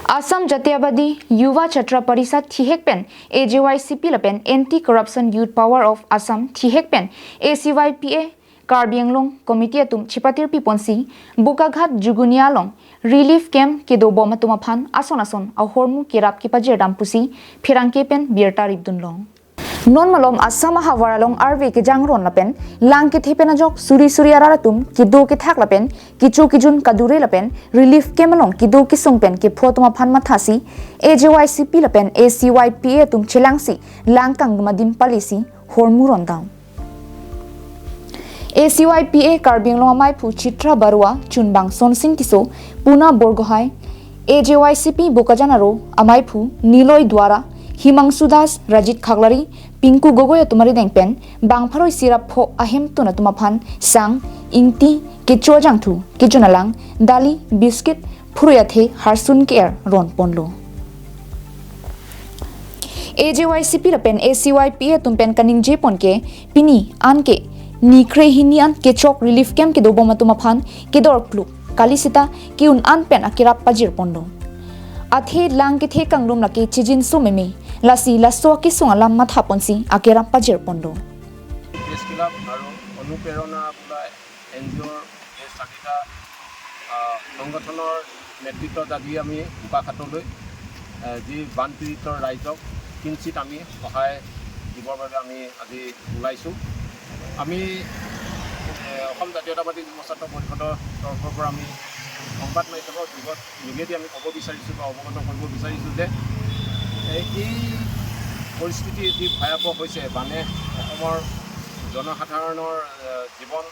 Assam Jatiabadi Yuva Chhatra Parishad Thihek pen AJYCP lapen Anti Corruption Youth Power of Assam Thihek pen ACYPA Karbi Anglong Committee atum Chipatir Piponsi Bokakhat Jugunialong Relief Camp kedo boma tuma phan ason ason ahormu kirap ki pajir dampusi phirangke pen birta ribdun long. Non malom Assam hawaralong arve ke jangron lapen lang ke thepen ajok suri suri araratum ki do ke thak lapen ki chu ki jun kadure lapen relief kemalong ki do ki sungpen ki photoma phan mathasi AJYCP lapen ACYPA tum chelangsi langkang madim palisi hormuron daw. ACYPA Karbi Anglong amai phu Chitra Barua Chunbang Sonsing Tiso Puna Borgohai AJYCP Bokajanaro amai phu Niloy Dwara Himangshu Das Rajit Khaglari Pinku Gogoi tumari dengpen bangpharoi sirap pho ahem tuna tumaphan sang ingti kecho jangthu kejonalang dali biscuit phuruyathe harsun care ron ponlo. AJYCP lapen ACYPA tumpen kaning jepon ke pini anke nikre hinian kechok relief camp ke doboma tumaphan kedor plu kalisita kiun anpen akirap pajir pondo. Athe lang ke the kanglum lake chijin sumeme lasi laso ki sungalam mathaponsi akirap pajir pondo. Press club আৰু অনুপ্ৰেৰণা বোলা N G অ'ৰ এই চাৰিটা সংগঠনৰ নেতৃত্বত আজি আমি বোকাখাতলৈ যি বানপীড়িত ৰাইজক কিঞ্চিত আমি সহায় দিবৰ বাবে আমি আজি ওলাইছোঁ। আমি অসম জাতীয়তাবাদী যুৱ ছাত্ৰ পৰিষদৰ তৰফৰ পৰা আমি সংবাদ মাধ্যমৰ যুগত যোগেদি আমি ক'ব বিচাৰিছোঁ বা অৱগত কৰিব বিচাৰিছোঁ যে এই পৰিস্থিতি যি ভয়াৱহ হৈছে, বানে অসমৰ জনসাধাৰণৰ জীৱন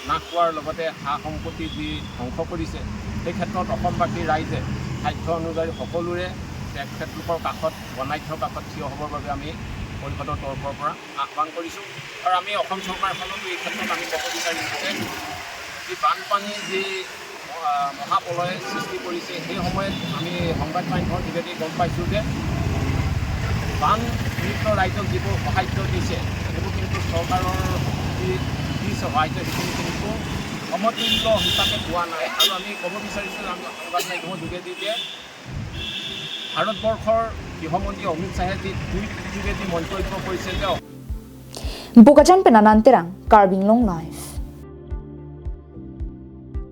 নাশ হোৱাৰ লগতে সা সম্পত্তি যি ধ্বংস কৰিছে, সেই ক্ষেত্ৰত অসমবাসী ৰাইজে সাধ্য অনুযায়ী সকলোৰে তেখেতলোকৰ কাষত, বনাঢ্যৰ কাষত থিয় হ'বৰ বাবে আমি পৰিষদৰ তৰফৰ পৰা আহ্বান কৰিছোঁ। আৰু আমি অসম চৰকাৰখনকো এই ক্ষেত্ৰত আমি ক'ব বিচাৰিছোঁ যে যি বানপানী যি মহাপ্ৰলয় সৃষ্টি কৰিছে, সেই সময়ত আমি সংবাদ মাধ্যমৰ যোগেদি গম পাইছোঁ যে বান পীড়িত ৰাইজক যিবোৰ সাহাৰ্য দিছে, সেইবোৰ কিন্তু চৰকাৰৰ যি দিছে সাহাৰ্য, সেইখিনি কিন্তু সমতুল্য হিচাপে পোৱা নাই। আৰু আমি ক'ব বিচাৰিছোঁ আমি সংবাদ মাধ্যমৰ যোগেদি যে ভাৰতবৰ্ষৰ গৃহমন্ত্ৰী অমিত শ্বাহে যি টুইট যোগেদি মন্তব্য কৰিছে যে Bokajan penanan terang Karbi Anglong Live.